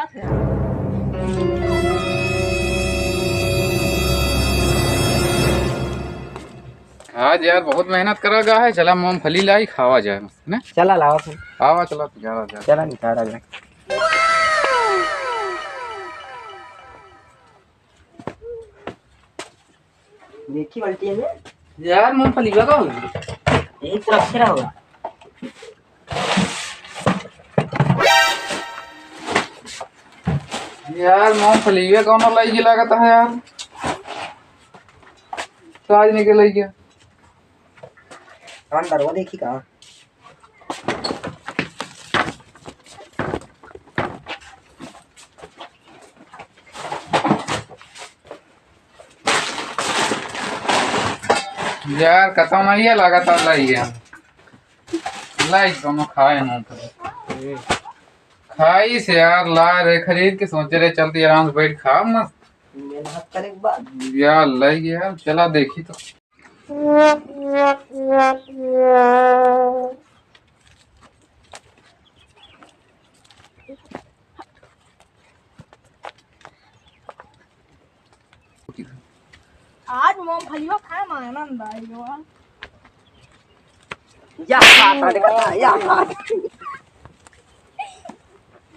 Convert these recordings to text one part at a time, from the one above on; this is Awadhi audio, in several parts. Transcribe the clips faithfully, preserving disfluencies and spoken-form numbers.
आज यार बहुत मेहनत करा गा है, चला मूंगफली लाई खावा जाए, है ना? चला लावा फिर। आवा चला, जा, जा। चला निकाला जाए। देखी बाल्टी है। यार, मूंगफली बा का होई? यही तरफ से रहो। यार, मूंगफली ये कौन लाई के लागत है यार? साज निकल आई क्या? कान डरवा देखी का? यार, कतौ नहीं है, लागत है लाई है। लाई, दोनों खाए मूंगफली। खाई से यार, ला रे, खरीद के सोचे रहे, चलती आराम से बैठ खा मस्त। मेहनत करे के बाद। यार, लाई यार, चला देखी तो। आज मूंगफलियो खाए में आनंद आइयो। या बात है, देखा, या बात।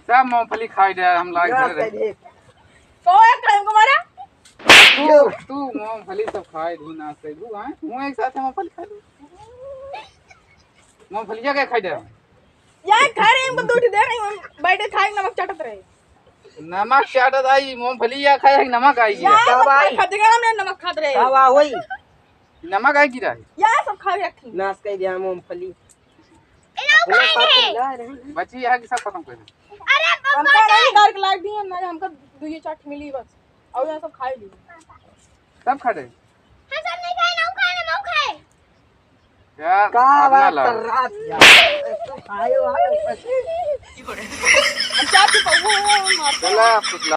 सब मूंगफली खाई दे, हम लाग या धरे रहे। सही। तो एक टाइम को मारा। तू, यो। तू मूंगफली सब खाए दू ना से दू, हाँ? तू एक साथ मूंगफली खा लू। मूंगफलिया के खाई दे। या खा रहे, हमको दो ठे दे रही हूँ, बैठे खाए नमक चाटत रहे। नमक चाटत आई, मूंगफली या खाए नमक आई या है। सब भाई। खा देगा, हमने नमक खात रहे। का हुआ होई? नमक आई गिरा है। या सब खा रखी। नाश कर दिया मूंगफली। ए, ना अपना खाए पास नहीं। जा रहे हैं। बची है कि सब खत्म कर दे। अरे, हमका नहीं, डर के लाग दी हम ना, हमका दुइये चार ठे मिली बस। और यहाँ सब खाए ली। सब खा दे। हम सब नहीं खाए, ना खाए, ना खाए। यार, का अब ना बात लाओ। कर रहा है यार? तो खाए वाले बस। हम चार ठे पौवा है, हम मारते चला, हैं। पुतला।